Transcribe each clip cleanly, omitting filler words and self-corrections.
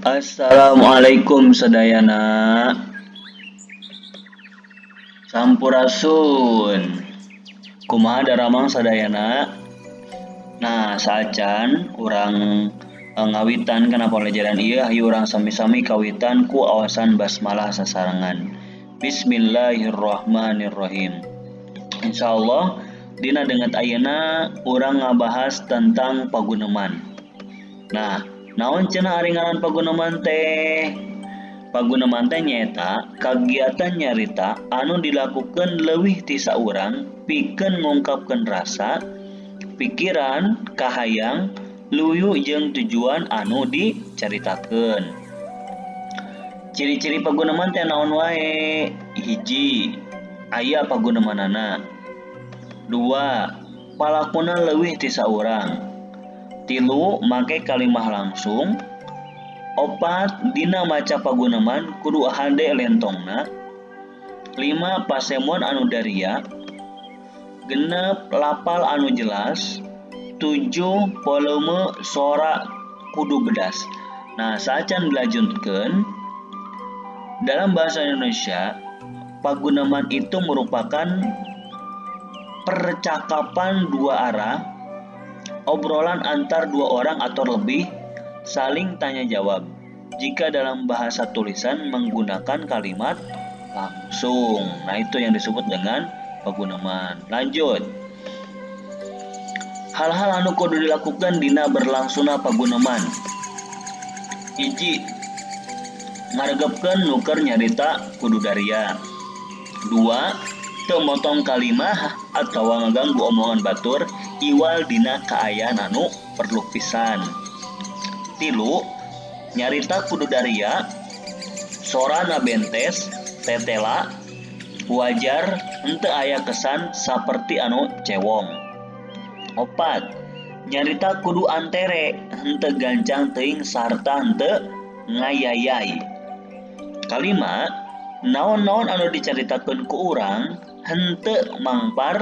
Assalamualaikum sadayana. Sampurasun. Kumaha daramang sadayana? Nah, saacan urang ngawitan kana pelajaran ieu, hayu urang sami-sami kawitan ku awasan basmalah sasarengan. Bismillahirrahmanirrahim. Insyaallah dina danget ayeuna urang ngabahas tentang paguneman. Nah, naon cenah ari ngaran paguneman teh? Paguneman teh nyaeta kagiatan nyarita anu dilakukeun leuwih ti saurang pikeun ngungkapkeun rasa, pikiran, kahayang, luyu jeung tujuan anu dicaritakeun. Ciri-ciri paguneman teh naon wae? Hiji, aya pagunemanana. Dua, palakuna leuwih ti saurang. Tilu, make kalimah langsung. Opat, dina maca paguneman kudu hade lentongna. Lima, pasemon anu daria. 6, lapal anu jelas. 7, volume sora kudu bedas. Nah, saacan dilanjutkeun, dalam bahasa Indonesia paguneman itu merupakan percakapan dua arah, obrolan antar dua orang atau lebih, saling tanya jawab. Jika dalam bahasa tulisan menggunakan kalimat langsung. Nah, itu yang disebut dengan paguneman. Lanjut. Hal-hal anu kudu dilakukan dina berlangsungna paguneman. Hiji, ngaregepkeun nu keur nyarita kudu daria. Dua, teu motong kalimah atawa ngaganggu omongan batur iwal dina kaayaan anu perlu pisan. Tilu, nyarita kudu daria, sorana bentes, tetela, wajar, henteu aya kesan saperti anu cewong. Opat, nyarita kudu antere, henteu gancang teuing sarta henteu ngayayay. Kalima, naon-naon anu dicaritakeun ku urang henteu mangpar,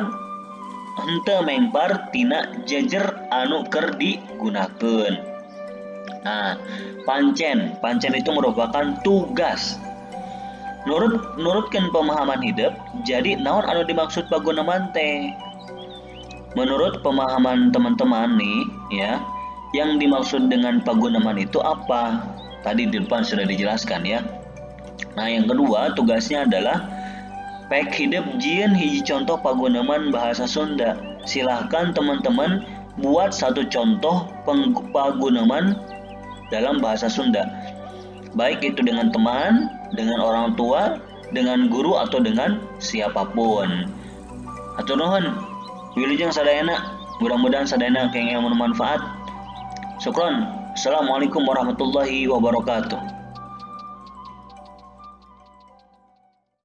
henteu mengpar tina jejer anu keur digunakeun. Nah, pancen, pancen itu merupakan tugas. Nurutkeun pemahaman hidep, jadi naon anu dimaksud paguneman teh? Menurut pemahaman teman-teman nih, ya, yang dimaksud dengan paguneman itu apa? Tadi di depan sudah dijelaskan ya. Nah, yang kedua tugasnya adalah pek hidep jieun hiji contoh paguneman bahasa Sunda. Silahkan teman-teman buat satu contoh paguneman dalam bahasa Sunda. Baik itu dengan teman, dengan orang tua, dengan guru, atau dengan siapapun. Hatur nuhun. Wilujeng sadayana. Mudah-mudahan sadayana kenging ilmu manfaat. Syukron. Assalamualaikum warahmatullahi wabarakatuh.